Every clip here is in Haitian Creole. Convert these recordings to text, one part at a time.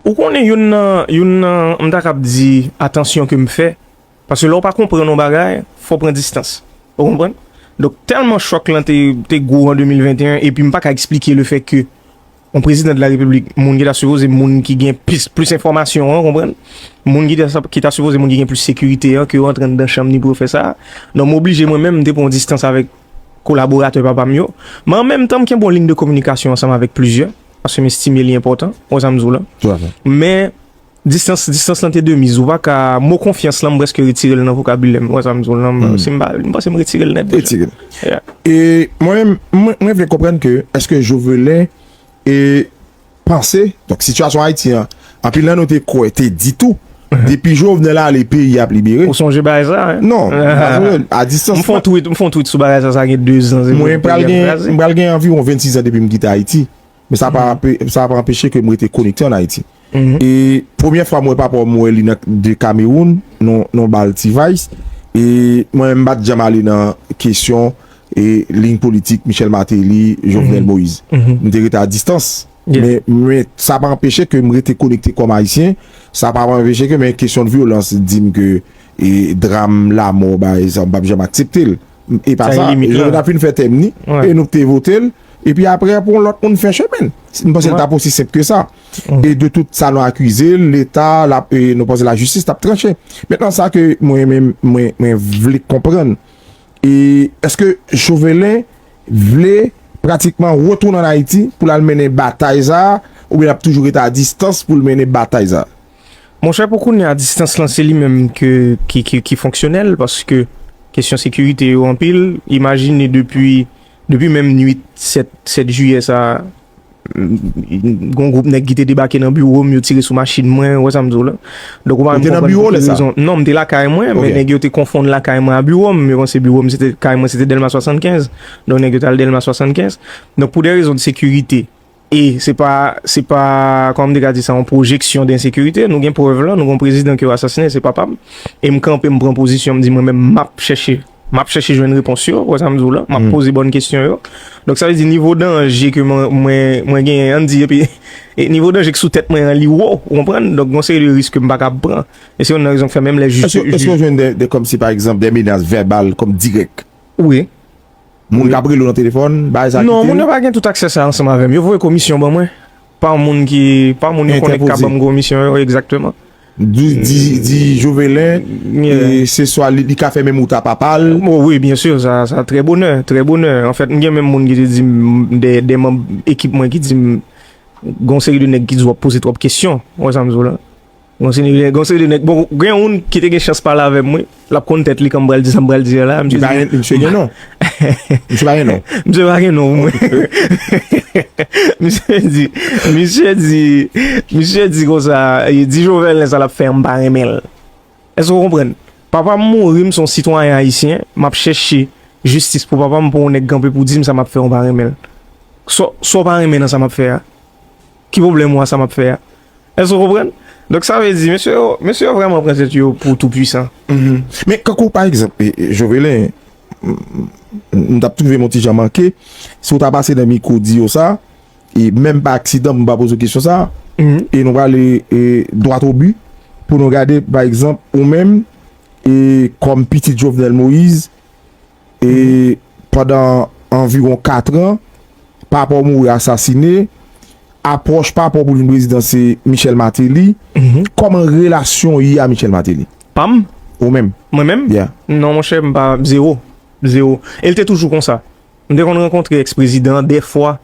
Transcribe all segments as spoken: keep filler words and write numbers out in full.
Ou konnen youn nan, youn nan, m ta kab di, atansyon ke m fè, paske lè w pa konprann yon bagay, fò w pran distans. Ou konprann? Donk, tèlman chòk lan te, te gwo an de mil venteyen, epi m pa ka eksplike le fè ke yon prezidan de la repiblik, moun ki ta sipoze, moun ki gen plis, plis enfòmasyon an, konprann? Moun ki ta, ki ta sipoze, moun ki gen plis sekirite an, ke yo antre anndan chanm ni pou yo fè sa. Donk, m oblije mwen menm, m te pran yon distans avèk kolaboratè papa m yo. Men an menm tan, m kenbe yon liy de kominikasyon ansanm avèk plizyè, paske m estime li enpòtan, ou wè sa m di w lan. Men, distans, distans lan te de miz. Ou pa ka, mo konfyans lan, m prèske retire l nan vokabilè m, ou wè sa m di w lan. Si m pa, m panse m retire l nèt deja. Retire l. Yeah. E mwen menm, mwen, mwen vle konprann ke, èske Jovelin e panse, donk, sitiyasyon Ayiti an, anpil nan nou te kwè, te di tou, depi Jovenel ale, peyi a ap libere. Ou sonje bagay sa, hein? Non, m pa sonje, a distans. M fè yon tweet, m fè yon tweet sou bagay sa, sa gen de zan, se mwen pral gen, m pral gen anviwon vennsis an depi m kite Ayiti. Men sa pa anpe-, sa pa anpeche ke m rete konekte ann Ayiti. E premyè fwa m wè papa m, m wè li nan, de Cameroun, nan, nan bal T-Vice. E mwen menm, m pa t janm ale nan kesyon e liy politik Michel Martelly, Jovenel Moïse. M te rete a distans. Men, men sa pa anpeche ke m rete konekte kòm Ayisyen. Sa pa anpeche ke men kesyon de vyolans di m ke e dram, lamò, bagay sa, m p ap janm aksepte l. E pa sa, Jovenel ap fin fè tèm ni, e nou te vote l, epi apre pou yon lòt moun fè chemen l. M panse l t ap osi senp ke sa. E de tout sa nou akize l, Leta, la, e nou panse lajistis t ap tranche. Mentnan sa ke mwen, mwen, mwen, mwen vle konprann, e èske Jovelin vle pratikman retounen ann Ayiti pou l al mennen batay sa a, oubyen l ap toujou rete a distans pou l mennen batay sa a? Monchè, pou kounye a, distans lan se li menm ke, ki, ki, ki fonksyonèl, paske kesyon sekirite yo anpil. Imajine depi, depi menm nuit sèt, sèt jiyè sa, gon gwoup nèg ki te debake nan biwo m, yo tire sou machin mwen, ou wè sa m di w la. Donk, ou pa menm konprann pou ki rezon. Non, m te lakay mwen, men nèg yo te konfonn lakay mwen a biwo m. Yo panse biwo m, se te, kay mwen, se te Dèlma swasannkenz. Donk, nèg yo t al Dèlma swasannkenz. Donk, pou de rezon de sekirite, e se pa, se pa, kòman m te ka di sa, yon pwojeksyon de ensekirite. Nou gen prèv lan, nou gen yon prezidan ke yo asasinen, se papa m. E m kanpe, m pran pozisyon, m di mwen menm, m ap chèche M ap chèche jwenn repons yo, ou wè sa m di w la, m ap poze bòn kesyon yo. Donk, sa vle di nivo danje ke mwen, mwen, mwen genyen, ann di, epi, e nivo danje ki sou tèt mwen an, li wo, ou konprann? Donk, gon seri de risk ke m pa kab pran. E se youn nan rezon k fè menm lè jij. Èske, èske w jwenn de, de, kòmsi, pa egzanp, de menas vèbal kòm dirèk? Wi. Moun k ap rele w nan telefòn, bagay sa ki te. Non, moun yo pa gen tout aksè sa ansanm avè m. Yo voye komisyon ban mwen. Pa moun ki, pa moun yo konnen ki ka ban m komisyon yo, egzakteman. Di, di, di Jovelin, e se swa li, li ka fè menm wout a papa l. Oh, wi, byen si, sa, sa trè bonè, trè bonè. Anfèt, m gen menm moun ki te di m, de, de manm ekip mwen ki di m, gon seri de nèg ki di w ap poze twòp kesyon. Ou wè sa m di w la? Gon seri de, gon seri de nèg, bon, gen youn ki te gen chans pale avè m, wi. L ap konn tèt li kan m pral di sa m pral di a la. Misye di, misye gen non. Misye pa gen non. Misye pa gen non pou mwen. Misye di, misye di, misye di konsa, e di Jovenel sa l ap fè an, m pa renmen l. Èske w konprann? Papa m mouri, m se yon sitwayen ayisyen, m ap chèche jistis pou papa m, pou yon nèg kanpe pou di m sa m ap fè, ou pa renmen l. Sa, sa w pa renmen nan sa m ap fè a? Ki pwoblèm ou a sa m ap fè a? Èske w konprann? Donk, sa vle di, mesye yo, mesye yo vrèman pran tèt yo pou tou pwisan. Men, kankou, pa egzanp, e, e, Jovelin, m, m, m t ap twouve m yon ti jan manke, si w ta pase nan mikwo di yo sa, e menm pa aksidan, m pa poze w kesyon sa, e nou prale, e, dwat o bi, pou nou gade, pa egzanp, ou menm, e kòm pitit Jovenel Moïse, e pandan anviwon kat an, papa w mouri asasinen, apwòch papa w pou l vin prezidan se Michel Martelly. Kòman relasyon w ye a Michel Martelly? Pa m? Ou menm? Mwen menm? Yeah. Non, monchè, m pa, zewo. Zewo. E l te toujou konsa. M te konn rankontre èks-prezidan an dèfwa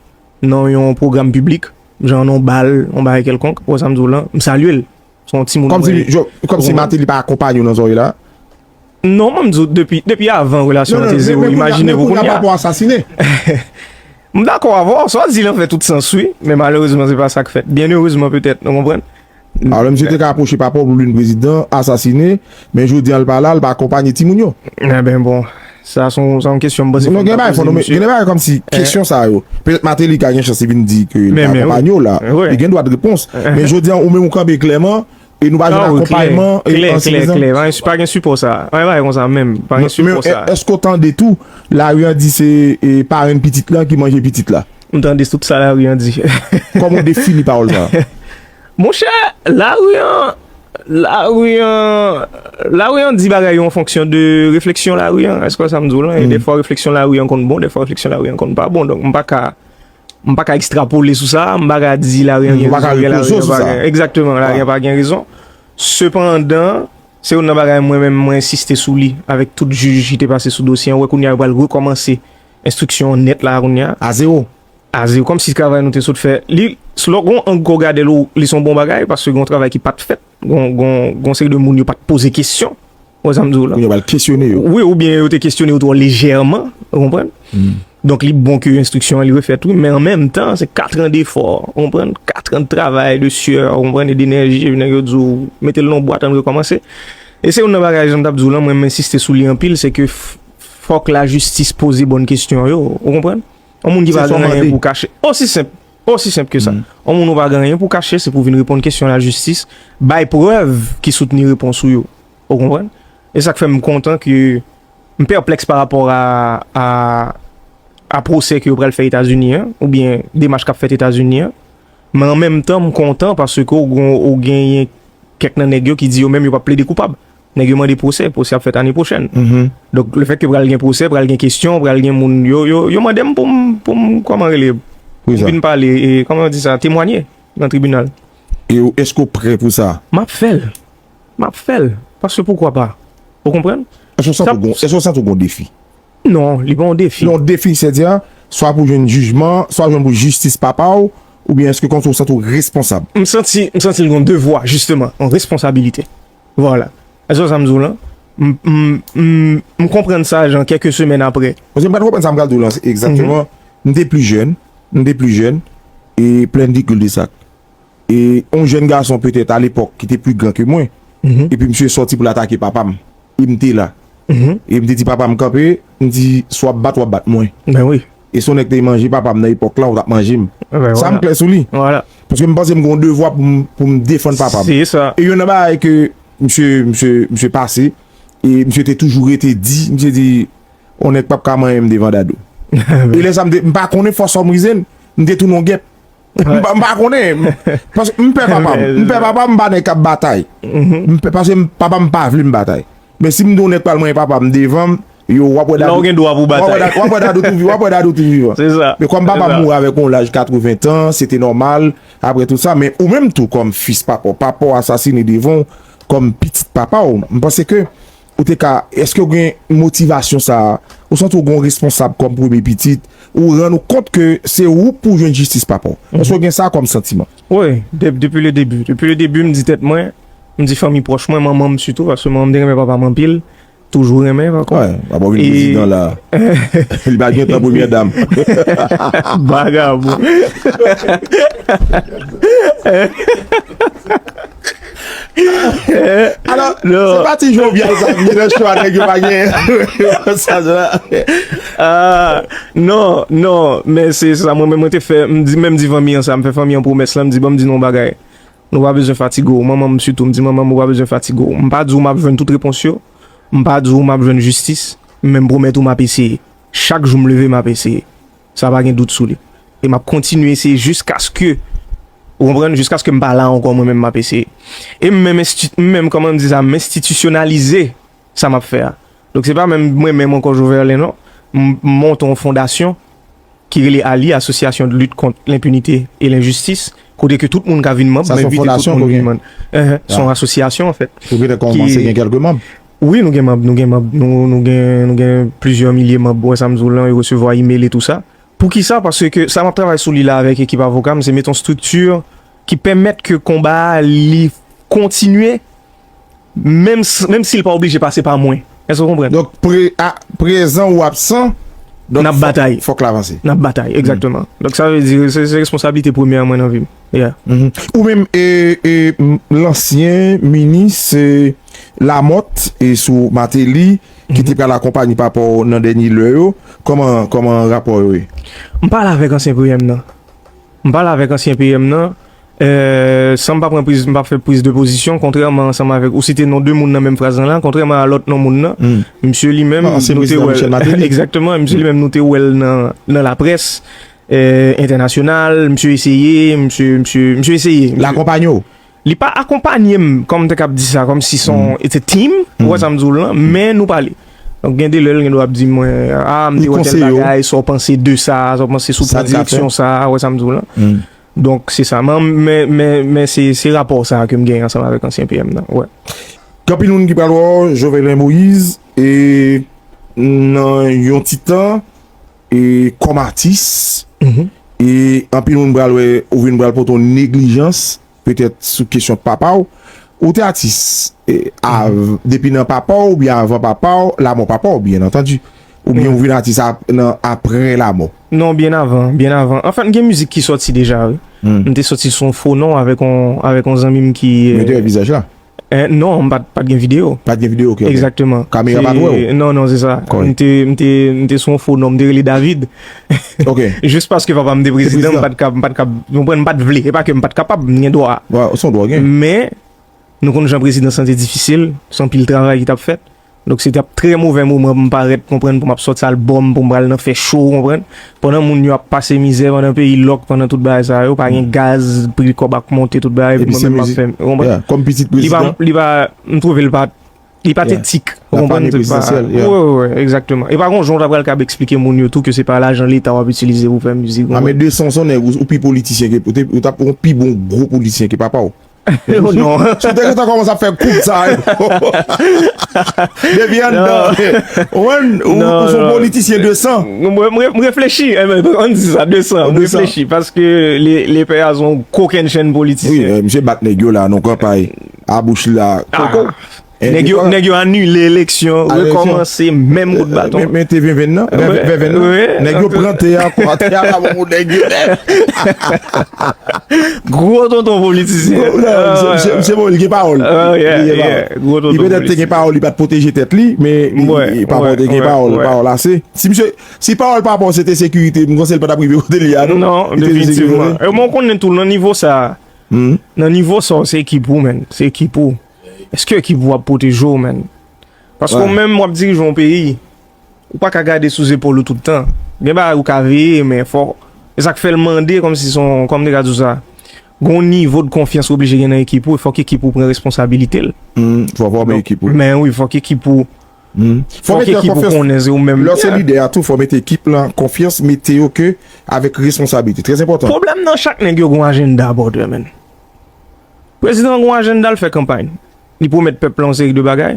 nan yon pwogram piblik, jan nan yon bal, yon bagay kèlkonk, ou wè sa m di w lan, m salye l. Se yon timoun mwen ye. Kòmsi, kòmsi Martelly pa akonpanye w nan zòrèy la? Non, mwen m di w, depi, depi avan relasyon an te zewo, imajine pou kounye a. Non, non, men kounye a, men kounye a papa w asasinen. M dakò avè w, sa w di lan fè tout sans, wi, men malerezman, se pa sa k fèt. Byen erezman, petèt, ou konprann? Alò, misye te ka apwoche papa w pou l vin prezidan, asasinen, men jodi a, l pa la, l pa akonpanye timoun yo. Enben, bon, sa se yon, se yon kesyon m panse fò n ta poze misye. Non, gen bagay, fò nou, gen bagay kòmsi kesyon sa yo. Petèt Martelly ka gen chans li vin di ke l pa akonpanye w la. Li gen dwa de repons. Men jodi a, ou menm ou kanpe klèman, e nou pa jwenn akonpayman, e klè, klè, klè. Pa gen, pa gen sipò sa. Pa gen bagay konsa menm. Pa gen sipò sa. Men, men, èske w tande tou, lari an di se, e, parenn pitit lan ki manje pitit la? M tande tout sa lari an di. Kòman w defini pawòl sa? Monchè, lari an, lari an, lari an di bagay yo an fonksyon de refleksyon lari an. Èske w wè sa m di w lan? E dèfwa refleksyon lari an konn bon, dèfwa refleksyon lari an konn pa bon. Donk, m pa ka, m pa ka ekstrapole sou sa, m pa ka di lari an gen rezon, lari an pa gen. Egzakteman, lari an pa gen rezon. Sepandan, se youn nan bagay mwen menm mwen ensiste sou li avèk tout jij ki te pase sou dosye an. Ou wè kounye a yo pral rekòmanse enstriksyon an nèt la kounye a. A zewo. A zewo, kòmsi travay nou te sot fè. Li, lè w gon ang ke w gade l, li se yon bon bagay, paske gon travay ki pa t fèt, gon, gon, gon seri de moun yo pa t poze kesyon. Ou wè sa m di w la? Kounye a yo pral kesyone yo. Wi, oubyen yo te kesyone yo twò lejèman, ou konprann? Donk, li bon ke enstriksyon an li refèt, wi, men an menm tan, se kat an defò, ou konprann? Kat an de travay, de syè, ou konprann, e denèji, epi nèg yo di w, mete l nan yon bwat, ann rekòmanse. E se youn nan bagay, jan m t ap di w lan, mwen, m ensiste sou li anpil, se ke f-, fòk lajistis poze bòn kesyon yo, ou konprann? Yon moun ki pa gen anyen pou kache. Osi senp, osi senp ke sa. Yon moun ou pa gen anyen pou kache, se pou w vin reponn kesyon lajistis, bay prèv ki soutni repons ou yo. Ou konprann? E sa k fè m kontan ke m pèplèks pa rapò a, a, a pwosè ke yo pral fè Etazini an, oubyen demach k ap fèt Etazini an. Men an menm tan, m kontan paske w gon, ou genyen kèk nan nèg yo ki di yo menm yo p ap plede koupab. Nèg yo mande pwosè, pwosè ap fèt ane pwochèn. Donk, lefètke pral gen pwosè, pral gen kesyon, pral gen moun, yo, yo, yo mande m pou m, pou m, kòman rele, pou m vin pale, e, kòman yo di sa, temwanye nan tribinal. E w, èske w prè pou sa? M ap fè l. M ap fè l. Paske poukwa pa? Ou konprann? Èske w santi w gon, èske w santi w gon defi? Non, li pa yon defi. Yon defi, sètadi, swa pou jwenn jijman, swa jwenn pou jistis papa w, oubyen èske kòmsi w santi w responsab? M santi, m santi l gon devwa, jisteman, yon responsabilite. Vwala. Èske w wè sa m di w lan? M, m, m, m konprann sa, jan, kèk semèn apre. Paske m pa t konprann sa m pral di w lan, egzakteman. M te pli jèn, m te pli jèn, e plèn di kildesak. E yon jèn gason petèt a lepòk ki te pli gran ke mwen, epi misye sòti pou l atake papa m. E m te la. E m te di papa m, "Kanpe," m di, "Si w ap bat, w ap bat mwen." Ben wi. E si w nèg te manje papa m nan epòk lan, ou t ap manje m. Sa m klè sou li. Vwala. Paske m panse m gen yon devwa pou m, pou m defann papa m. Se sa. E youn nan bagay ke misye, misye, misye pase, e misye te toujou rete di, misye di, "On nèg p ap ka manyen m devan Dadou." E lè sa m te, m pa konnen fòs sa m rize m, m te tounen yon gèp. M pa, m pa konnen. Paske m pè papa m. M pè papa m, m pa nèg k ap batay. M pè, paske m, papa m pa vle m batay. Men si m di yon nèg pral manyen papa m devan m, yo, w ap wè Dadou. Lè w gen dwa pou w batay. W ap wè Da-, w ap wè Dadou tou vi-, w ap wè Dadou tou vivan. Se sa. Men kòm papa m mouri avèk yon laj katreven tan, se te nòmal, apre tout sa. Men ou menm tou, kòm fis papa w, papa w asasine devan w, kòm pitit papa w, m panse ke ou te ka, èske w gen motivasyon sa a? Ou santi w gen yon responsab kòm premye pitit? Ou rann ou kont ke se ou pou jwenn jistis papa w? Èske w gen sa kòm santiman? Wi, de-, depi le debi. Depi le debi, m di tèt mwen, m di fanmi pwòch mwen, manman m sitou, paske manman m te renmen papa m anpil, toujou renmen, pa kont. Wi, papa w vin prezidan la. Li pa gen tan premyè dam. Vagabon. Alò, se pa ti Jovial sa k vin nan cho a, nèg yo pa gen sa la. Ah, non, non, men se sa, mwen menm mwen te fè, m di, menm di fanmi an sa, m fè fanmi an pwomès lan, m di, "Ban m di nou yon bagay. Nou pa bezwen fatige w." Manman m sitou, m di, "Manman m, ou pa bezwen fatige w." M pa di w m ap jwenn tout repons yo, m pa di w m ap jwenn jistis, men m pwomèt ou m ap eseye. Chak jou m leve, m ap eseye. Sa pa gen dout sou li. E m ap kontinye eseye jiskaske, ou konprann, jiskaske m pa la ankò, mwen menm m ap eseye. E m menm ensti-, m menm, kòman m di sa, m enstitisyonalize sa m ap fè a. Donk, se pa menm mwen menm ankò, Joverlin, non. M, m monte yon fondasyon ki rele ali, Association de lutte contre l'impunité et l'injustice, kote ke tout moun ka vin manm, m envite tout moun vin manm. Enhen, se yon asosyasyon, anfèt. Ou gentan kòmanse gen kèlke manm? Wi, nou gen manm, nou gen manm, nou, nou gen, nou gen plizyè milye manm, ou wè sa m di w lan, yo resevwa imèl e tou sa. Poukisa? Paske sa m ap travay sou li la avèk ekip avoka m, se mete yon estrikti ki pèmèt ke konba a li kontinye, menm s-, menm si l pa oblije pase pa mwen. Èske w konprann? Donk, pre-, a, prezan ou absan, donk, n ap batay. Fòk l avanse. N ap batay, egzakteman. Donk, sa vle di, se, se responsablite premyè mwen nan vi m. Yeah. Ou menm, e, e, m, lansyen minis, e, Lamothe, e, sou Martelly, ki te pral akonpanye papa w nan dènye lè yo, kòman, kòman rapò yo ye? M pale avèk ansyen P M nan. M pale avèk ansyen P M nan, e, san m pa pran priz, m pa fè priz de pozisyon, kontrèman ansanm avèk, ou site non de moun nan menm fraz lan la, kontrèman a lòt non moun nan, misye li menm, nou te wè l, egzakteman, misye li menm, nou te wè l nan, nan laprès, eh, entènasyonal, misye eseye, misye, misye, misye eseye. L akonpanye w? Li pa akonpanye m, kòm m te kab di sa, kòm si se yon, it's a team, ou wè sa m di w lan, men nou pale. Donk, gen de lè, l gen dwa ap di mwen, a, m te wè tèl bagay, sa w panse de sa, sa w panse sou pran direksyon sa, ou wè sa m di w lan. Donk, se sa. Men, men, men, men se, se rapò sa a ke m genyen ansanm avèk ansyen P M nan. Wè. Gen anpil moun ki pral wè w, Jovenel Moïse, e nan yon ti tan, e kòm atis, e anpil moun pral wè, ou vin pral pote yon neglijans, petèt sou kesyon papa w. Ou te atis, e, av-, depi nan papa w, oubyen avan papa w, lanmò papa w, byen antandi. Oubyen ou vin atis ap-, nan, apre lanmò. Non, byen avan, byen avan. Anfèt, m gen mizik ki sòti deja, wi. M te sòti sou yon fo non avèk yon, avèk yon zanmi m ki, eh, vizaj la? Eh, non, m pa t, pa t gen videyo. Pa t gen videyo, ok, ok. Egzakteman. Kamera pa t wè w? Non, non, se sa. M te, m te, m te sou yon fo non, m te rele David. Ok. Jis paske papa m te prezidan, m pa t ka, m pa t ka, m pa t vle. E pa ke m pa t kapab, m gen dwa. Wè, se yon dwa w gen. Men, nou konn jan prezidans lan te difisil, se anpil travay ki t ap fèt. Donk, se t ap trè movè moman pou m parèt, konprann, pou m ap sòti albòm, pou m pral nan fè cho, konprann. Pandan moun yo ap pase mizè, pandan peyi lòk, pandan tout bagay sa yo, pa gen gaz, pri kòb ap monte, tout bagay, epi mwen menm m ap fè, ou konprann? Kòm pitit prezidan. Li pa, li pa, m twouve l pa, li patetik, ou konprann? Wi, wi, wi, egzakteman. E pa gon jan w ta pral kab eksplike moun yo tou ke se pa lajan leta w ap itilize pou fè mizik, ou konprann? A, men de san, se yon nèg, ou, ou pi politisyen ke, ou te, ou t ap yon pi bon gwo politisyen ke papa w. Non. Si w te gentan kòmanse ap fè kout sa yo. Depi anndan. Ou konprann, ou, ou se yon politisyen de san. Mwen, mwen, mwen reflechi, eh, men, ann di sa, de san, mwen reflechi, paske le, le pè a se yon kokennchenn politisyen. Wi, eh, misye bat nèg yo la, nan kanpay, a bouch li la, koko. Nèg yo, nèg yo anile eleksyon, rekòmanse menm kout baton. Men, men te venvenn nan, venvenn nan. Nèg yo pran tè a, kwa tè a, la, bon, nèg yo. Gwo tonton politisyen. Misye, misye, misye, bon, li gen pawòl. Li gen pawòl. Gwo tonton politisyen. Li petèt te gen pawòl, li pa t pwoteje tèt li, men li, papa w te gen pawòl, pawòl ase. Si misye, si pawòl papa w se te sekirite, m panse l pa t ap rive kote l ye a, non? Non, definitivman. E mwen konnen tou, nan nivo sa, nan nivo sa, se ekip ou, menn. Se ekip ou. Èske ekip ou ap pwoteje w, menn? Paske ou menm w ap dirije yon peyi, ou pa ka gade sou zepòl ou tout tan. Gen bagay ou ka veye, men fò, e sa k fè l mande kòmsi se yon, kòm m te ka di w sa, gen yon nivo de konfyans ou oblije gen nan ekip ou, e fòk ekip ou pran responsabilite l. Fò fòme ekip ou. Men wi, fòk ekip ou, fòk ekip ou konnen se ou menm. Lè w se lidè a tou, fò mete ekip lan konfyans, mete yo ke avèk responsabilite. Trè enpòtan. Pwoblèm nan, chak nèg yo gen yon ajanda, brother, menn. Prezidan an gen yon ajanda, l fè kanpay. Li pwomèt pèp la yon seri de bagay.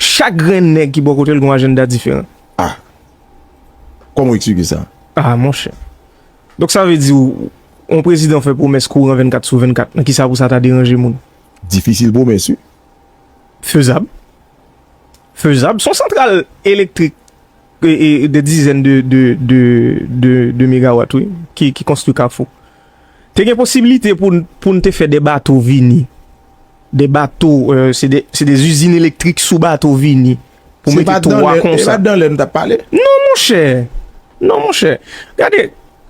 Chak grenn nèg ki bò kote l gen yon ajanda diferan. Ah. Kòman w eksplike sa? Ah, monchè. Donk, sa vle di, w, yon prezidan fè pwomès kouran vennkat sou vennkat, nan kisa pou sa ta deranje moun? Difisil pwomès, wi. Fezab. Fezab. Se yon santral elektrik, e, e, de dizèn de, de, de, de, de megawat, wi, ki, ki konstwi Kafou. Te gen posiblite pou n, pou n te fè de bato vini. De bato, euh, se de, se de izin elektrik sou bato vini. Pou mete twa konsa. Se pa dan lè n t ap pale? Non, monchè. Non, monchè. Gade,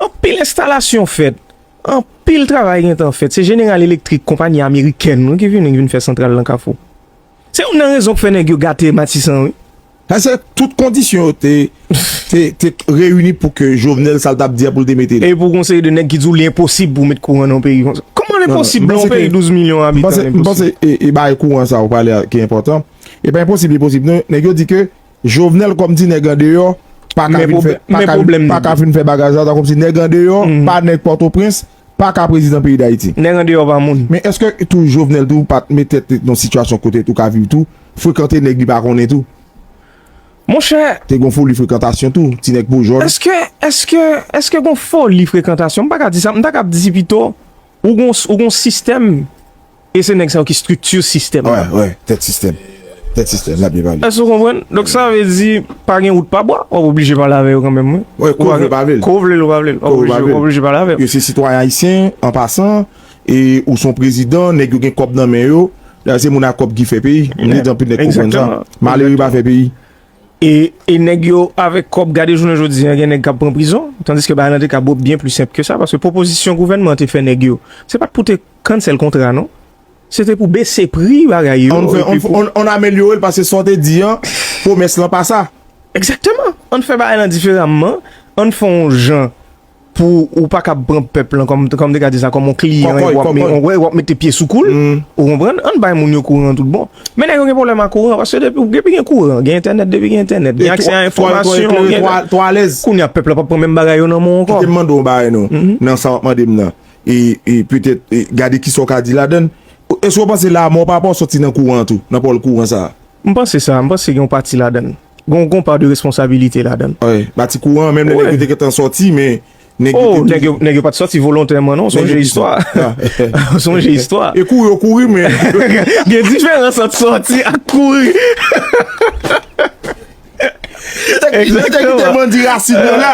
anpil enstalasyon fèt. Anpil travay gentan fèt. Se Jeneral Elektrik, konpayi amerikèn, wi, ki vini, ki vin fè santral nan Kafou. Se youn nan rezon k fè nèg yo gate Matisan, wi. Sa se tout kondisyon yo te, te, te reyini pou ke Jovenel sa l t ap di a pou l te mete l. E pou gon seri de nèg ki di w li enposib pou w met kouran nan yon peyi konsa. Kòman l enposib nan yon peyi douz milyon abitan, l enposib? M panse, e, e bagay kouran sa ou pale a ki enpòtan. E pa enposib, li posib. Non, nèg yo di ke Jovenel kòm ti nèg andeyò pa ka vin fè, pa ka vin, pa ka vin fè bagay sa, ta kòmsi nèg andeyò pa nèg Pòtoprens, pa ka prezidan peyi Dayiti. Nèg andeyò pa moun. Men èske tou Jovenel tou pa t met tèt li nan sitiyasyon kote tou ka viv tou, frekante nèg li pa konnen tou? Monchè. Te gon foli frekantasyon tou, ti nèg Pojòl. Èske, èske, èske gon foli frekantasyon? M pa ka di sa, m ta ka di pito, ou gon, ou gon sistèm, e se nèg sa yo ki estrikti sistèm nan. Wè, wè, tèt sistèm. Tèt sistèm, l ap byen pale. Èske w konprann? Donk, sa vle di, pa gen wout pa bwa, w ap oblije pale avè yo kanmenm, wi. Wè, ke w vle pa vle l. Ke w vle l ou pa vle l, w ap oblije, w ap oblije pale avè yo. Yo se sitwayen ayisyen, an pasan, e ou se yon prezidan, nèg yo gen kòb nan men yo. Dayè, se moun ak kòb ki fè peyi. M te di anpil nèg konprann sa. Malere pa fè peyi. E, e nèg yo avèk kòb, gade jounen jodi a, gen nèg k ap pran prizon, tandiske bagay lan te ka byen pli senp ke sa, paske pwopozisyon gouvènman an te fè nèg yo, se pa t pou te cancel kontra, non. Se te pou bese pri bagay yo, epi pou... On, on, on amelyore l, paske sa w te di an, pwomès lan pa sa. Egzakteman. Ann fè bagay lan diferaman, ann fè yon jan pou ou pa ka pran pèp lan kòm, kòm te ka di sa, kòm yon kliyan, epi w ap, wè, w ap mete pye sou kou l. Ou konprann? Ann bay moun yo kouran tout bon. Men nèg yo gen pwoblèm ak kouran, paske depi, depi gen kouran, gen entènèt, depi gen entènèt, gen aksè a enfòmasyon, gen, kounye a pèp la p ap pran menm bagay yo nan men w ankò. Kite m mande w yon bagay non, nan sa w ap mande m nan. E, e petèt, e, gade kisa w ka di ladan l. Èske w panse Lamò pa pò sòti nan kouran an tou, nan pòl kouran sa a? M panse sa, m panse gen yon pati ladan l. Gen, gen yon pa de responsabilite ladan l. Wi, pati kouran an, menm lè nèg yo te gentan sòti, men nèg yo te toujou. Nèg yo, nèg yo pa t sòti volontèman non, sonje istwa. Sonje istwa. E kouri, yo kouri, men gen diferans ant sòti ak kouri. Yo te kite bandi rasin yo la.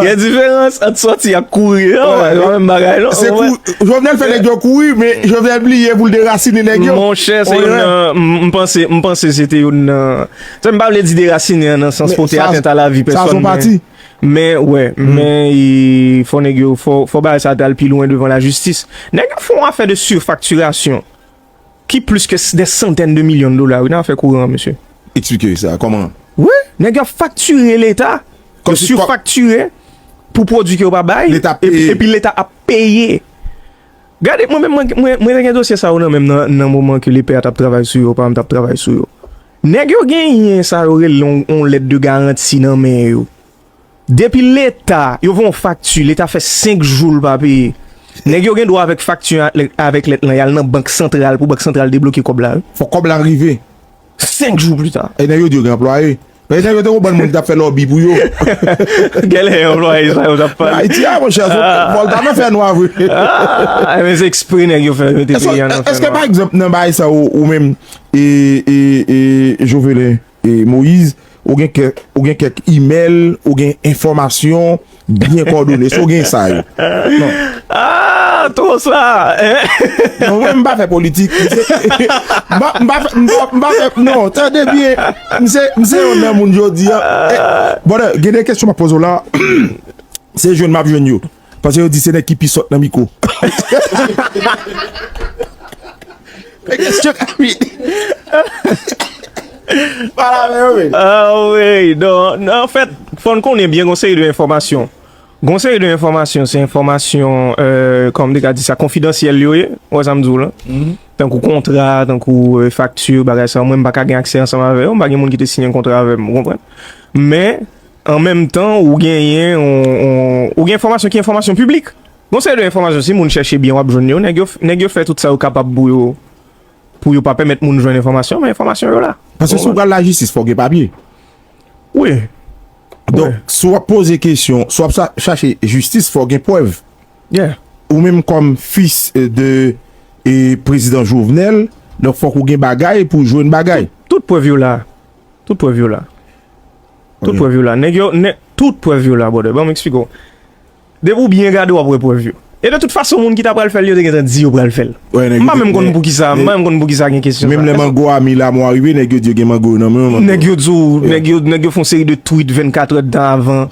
Gen diferans ant sòti ak kouri. Non, se pa menm bagay non. Se kou, Jovenel fè nèg yo kouri, men Jovenel bliye pou l derasinen nèg yo. Monchè, se youn nan, m, m panse, m panse se te youn nan, se m pa vle di derasinen an nan sans pote atant a lavi pèsòn, men, men, wè, men, fò nèg yo, fò, fò bagay sa ta al pi lwen devan lajistis. Nèg yo fè yon afè de sifaktirasyon ki plis ke s-, des centaines de millions de dollars, wi, nan afè kouran an, mesye. Eksplike sa, kòman? Wi, nèg yo ap faktire Leta, yo sifaktire pou pwodui ke yo pa bay, epi, epi Leta ap peye. Gade, mwen menm, mwen, mwen, mwen te gen dosye sa yo nan men m nan, nan moman ke Lepè a t ap travay sou yo, pa m t ap travay sou yo. Nèg yo genyen sa yo rele yon, yon lèt de garanti nan men yo. Depi Leta, yo voye yon fakti, Leta fè senk jou l pa peye. Nèg yo gen dwa avèk fakti a, avèk lèt lan, y al nan bank santral pou bank santral debloke kòb la, wi. Fòk kòb la rive. Senk jou pita. E nèg yo di yo gen anplwaye. E nèg yo te konprann moun ki t ap fè lòbi pou yo. Genlè anplwaye sa yo t ap pale. Ayiti a, monchè, Vòlta nan fè nwa vre. Ah, men se ekspre nèg yo fè mete peyi a nan fè nwa. Èske, pa egzanp, nan bagay sa ou, ou menm, e, e, e, Jovelin, e Moyiz, ou gen kèk, ou gen kèk imèl, ou gen enfòmasyon byen kòdone. Si w gen sa yo. Non. Ah, twò sa, hein? Non, mwen, m pa fè politik. M pa, m pa fè, m pa, m pa fè, non, tande byen. M se, m se youn nan moun jodi a. Eh, brother, gen de kesyon m ap poze w la. Se jwenn m ap jwenn yo. Paske yo di se nèg ki pi sòt nan mikwo. Men kesyon k ap vini. Pale avè yo, men. Ah wi, non, non, anfèt, fò n konnen byen gon seri de enfòmasyon. Gon seri de enfòmasyon, se enfòmasyon, euh, kòman m te ka di sa, konfidansyèl yo ye, ou wè sa m di w la? Tankou kontra, tankou, euh, fakti, bagay sa, mwen m pa ka gen aksè ansanm avè yo, m pa gen moun ki te siyen kontra avè m, ou konprann? Men, an menm tan, ou genyen, on, on, ou gen enfòmasyon ki enfòmasyon piblik. Gon seri de enfòmasyon, si moun chèche byen, w ap jwenn yo. Nèg yo, nèg yo fè tout sa yo kapab pou yo, pou yo pa pèmèt moun jwenn enfòmasyon, men enfòmasyon yo la. Paske si w pral lajistis, fò w gen papye. Wi. Donk, si w ap poze kesyon, si w ap sa-, chache jistis, fò w gen prèv. Yeah. Ou menm kòm fis, euh, de, e, prezidan Jovenel, donk fòk ou gen bagay pou w jwenn bagay. Tout, tout prèv yo la. Tout prèv yo la. Tout prèv yo la. Nèg yo, nè-, tout prèv yo la, brother. Ban m eksplike w. Depi w byen gade, w ap wè prèv yo. E de tout fason, moun ki ta pral fè l, yo te gentan di yo pral fè l. M pa menm konn poukisa, m pa menm konn poukisa gen kesyon sa. Menm lè mango a mi la, mwa rive, nèg yo di yo gen mango yo nan men yo. Nèg yo di w, nèg yo, nèg yo fè yon seri de tweet vennkat è de tan avan.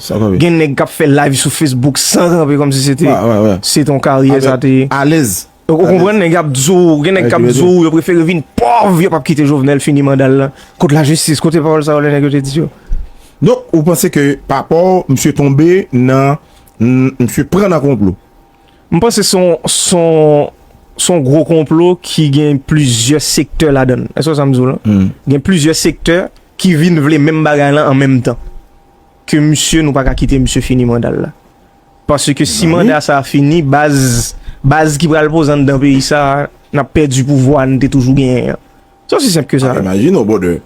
Gen nèg k ap fè live sou Facebook san kanpe kòmsi se te, se te yon karyè sa te ye. Alèz. Ou konprann, nèg ap di w, gen nèg k ap di w, yo prefere vin pòv, yo p ap kite Jovenel fini manda l lan. Kot lajistis, kote pawòl sa yo lè nèg yo te di yo? Donk, ou panse ke pa pa w, misye tonbe nan, m-, misye pran nan konplo? M panse se yon, se yon, se yon gwo konplo ki gen plizyè sektè ladan l. Èske w wè sa m di w lan? Gen plizyè sektè ki vin vle menm bagay lan an menm tan. Ke misye, nou pa ka kite misye fini manda l la. Paske si manda sa a fini, baz, baz ki pral poze anndan peyi sa a, n ap pèdi pouvwa n te toujou genyen an. Se osi senp ke sa. Imajine w, brother.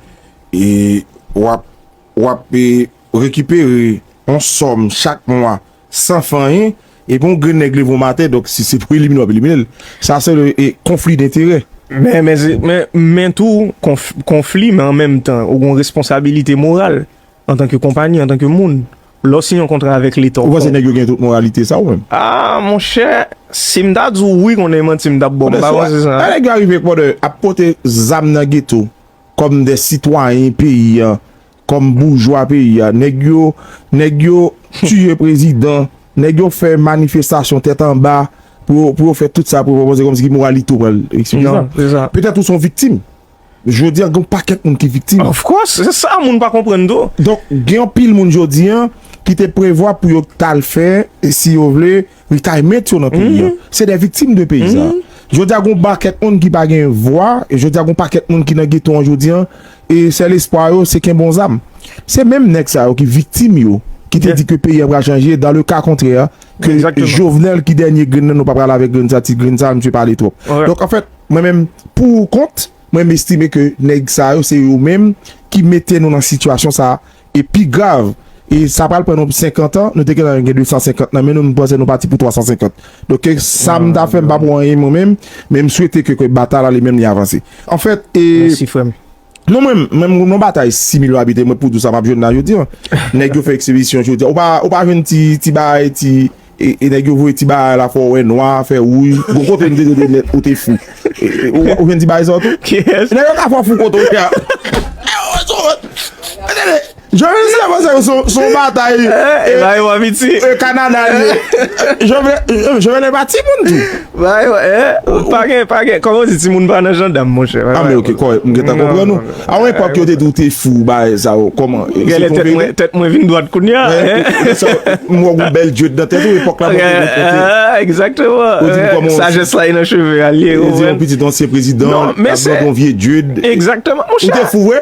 E w ap, w ap, e, rekipere yon sòm chak mwa san fè anyen, epi yon grenn nèg leve yon maten, donk si se pou elimine, w ap elimine l. Sa se le, e, konfli denterè. Men, men, men, men tou, konf-, konfli, men an menm tan, ou gen yon responsabilite moral. Antanke konpayi, antanke moun, lè w siyen yon kontra avèk Leta, ou panse nèg yo gen tout moralite sa ou menm? Ah, monchè, si m ta di w wi, konnen manti m t ap ba w, m pa panse sa. Lè nèg yo arive, brother, ap pote zam nan geto, kòm de sitwayen peyi a, kòm boujwa peyi a, nèg yo, nèg yo tiye prezidan, nèg yo fè manifestasyon tèt anba, pou yo, pou yo fè tout sa, pou yo panse kòmsi ki moralite w pral eksplike sa. Non, se sa. Petèt ou se yon viktim. Jodi a, gen yon pakèt moun ki viktim. Of course, se sa moun pa konprann tou. Donk, gen anpil moun jodi a, ki te prevwa pou yo t al fè, e si yo vle, retirement yo nan peyi a. Se de viktim de peyi sa. Jodi a gon pakèt moun ki pa gen vwa, e jodi a gon pakèt moun ki nan geto an jodi an, e sèl espwa yo se kenbe yon zam. Se menm nèg sa yo ki viktim yo, ki te di ke peyi a pral chanje, dans le cas contraire, ke Jovenel ki dènye grenn nan, nou pa pral avèk grenn sa, ti grenn sa, misye pale twòp. Donk, anfèt, mwen menm, pou kont, mwen m estime ke nèg sa yo, se yo menm ki mete nou nan sitiyasyon sa a, e pi grav, e sa pral pran nou senkant an, nou te gentan gen de san senkant nan men nou, m panse nou pati pou twa san senkant. Donk, ke sa m ta fè, m pa pou anyen mwen menm, men m swete ke, ke batay la li menm li avanse. Anfèt, e Mèsi, frè m. Non, mwen, mwen, mwen, mwen batay sis milyon abite, mwen pou di w sa m ap jwenn la jodi an. Nèg yo fè ekspedisyon jodi an. Ou pa, ou pa jwenn ti, ti bagay, ti, e, e nèg yo voye ti bagay la, fè w wè nwa, fè wouj. Gon kote m te tande nèt, ou te fou. E, e, ou, ou jwenn ti bagay sa tou? Nèg yo ka fè w fou kote w ye a. Jovenel se avanse, se yon, se yon batay. E, e, Kanada li ye. Jovenel, Jovenel pa timoun tou. Bay, eh, pa gen, pa gen. Kòman w di timoun pa nan jandam, monchè? Ah, men ok, kòrèk. M gentan konprann ou. A yon epòk, yo te di w te fou, bagay sa yo. Kòman? Genlè tèt mwen, tèt mwen vin dwat kounye a. M wè w gon bèl dread nan tèt ou, epòk la, mwen te konprann. Egzakteman. Ou di m kòman. Sajès la e nan cheve a li ye. Ou di yon pitit ansyen prezidan, non, men se yon vye dread. Egzakteman, monchè. Ou te fou, vre?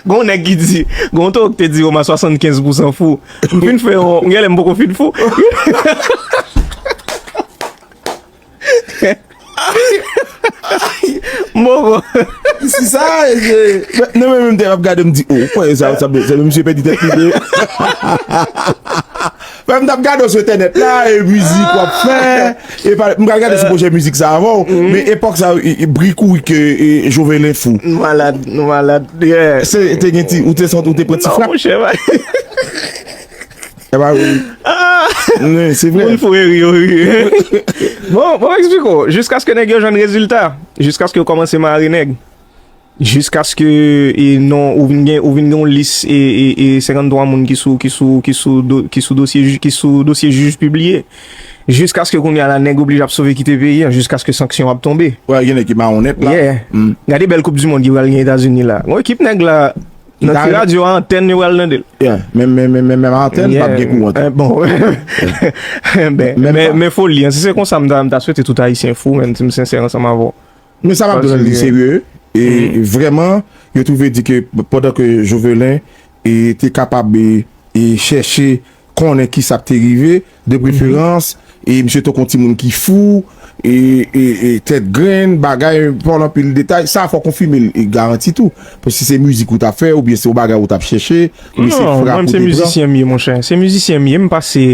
Gon nèg ki di, gon toro ki te di yo ma swasannkenz pousan fou. M fin fè yon, m genlè m poko fin fou. M poko. Si sa, e, non, men menm te ap gade, m di, oh, kwè sa, sa, sa, misye pèdi tèt li de. Frè m t ap gade w sou entènèt la, e mizik w ap fè, e pa, m pral gade sou pwojè mizik sa avè w, men epòk sa, e, e, bri kouri ke, e, Jovelin fou. Nou malad, nou malad, yeah. Se, te gen ti, ou te santi, ou te pran ti frap. Non, monchè, e pa vre. Men, se vre. Moun fou e ri, yo ri. Bon, bon, m eksplike w. Jiskaske nèg yo jwenn rezilta, jiskaske yo kòmanse mare nèg. Jiskaske, e, non, ou vin gen, ou vin gen yon lis, e, e, e, senkanntwa moun ki sou, ki sou, ki sou do-, ki sou dosye jij, ki sou dosye jij pibliye. Jiskaske kounye a la, nèg oblije ap sove kite peyi a, jiskaske sanksyon ap tonbe. Wè, gen nèg ki mawon nèt la. Yeah. Gade bèl koup di mond ki pral gen Etazini la. Gon ekip nèg la, nan ti radyo a, antèn, yo pral tande l. Yeah. Men, men, men, men, men antèn, p ap gen kouran tou. Eh, bon. Ben, men, men foli, an, si se konsa, m ta, m ta swete tout Ayisyen fou, menm si m sensè ansanm avè w. Men sa m ap di w la, li serye. E vrèman, yo twouve di ke pandan ke Jovelin, e, te kapab, e, e chèche konnen ki sa k te rive, de preferans, e misye tankou yon timoun ki fou, e, e, e tèt grenn, bagay, pa w anpil detay, sa fò w konfime l, e garanti tou. Paske si se mizik ou t ap fè, oubyen se yon bagay ou t ap chèche, oubyen se frap ou te pran. Non, mwen menm se mizisyen m ye, monchè. Se mizisyen m ye, m pase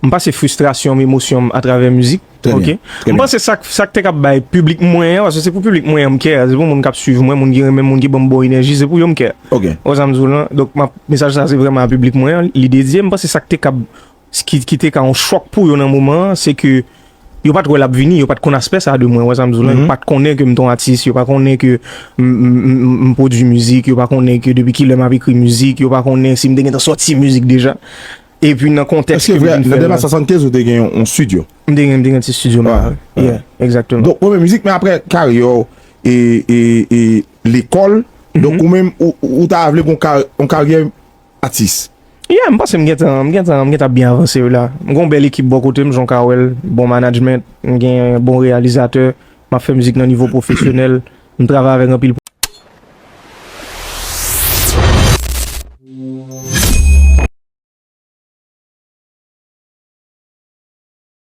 M pase fristrasyon m, emosyon m atravè mizik. Trè byen, trè byen. M panse sa k, sa k te kab bay piblik mwen an, paske se pou piblik mwen an m kè a, se pou moun k ap swiv mwen, moun ki renmen m, moun ki ban m bon enèji, se pou yo m kè a. Ok. Ou wè sa m di w lan? Donk, m ap, mesaj sa se vrèman a piblik mwen an, li dedye. M panse sa k te kab, ki, ki te ka yon chòk pou yo nan moman an, se ke yo pa t wè l ap vini, yo pa t konn aspè sa a de mwen, ou wè sa m di w lan? Yo pa t konnen ke m t yon atis, yo pa konnen ke m, m, m, m, m pwodui mizik, yo pa konnen ke depi kilè m ap ekri mizik, yo pa konnen si m te gentan sòti mizik deja. Epi nan kontèks ke m vin fè l la. Èske vre, nan dènye swasannkenz ou te gen yon, yon estidyo? M te gen, m te gen ti estidyo m la, wi. Yeah, egzakteman. Donk, premye mizik, men apre karyè w, e, e, e lekòl, donk ou menm, ou, ou, ou ta vle gon ka-, yon karyè atis? Yeah, m panse m gentan, m gentan, m gentan byen avanse wi la. M gon bèl ekip bò kote m, jan w ka wè l, bon management, m gen bon reyalizatè, m ap fè mizik nan nivo pwofesyonèl, m travay avèk anpil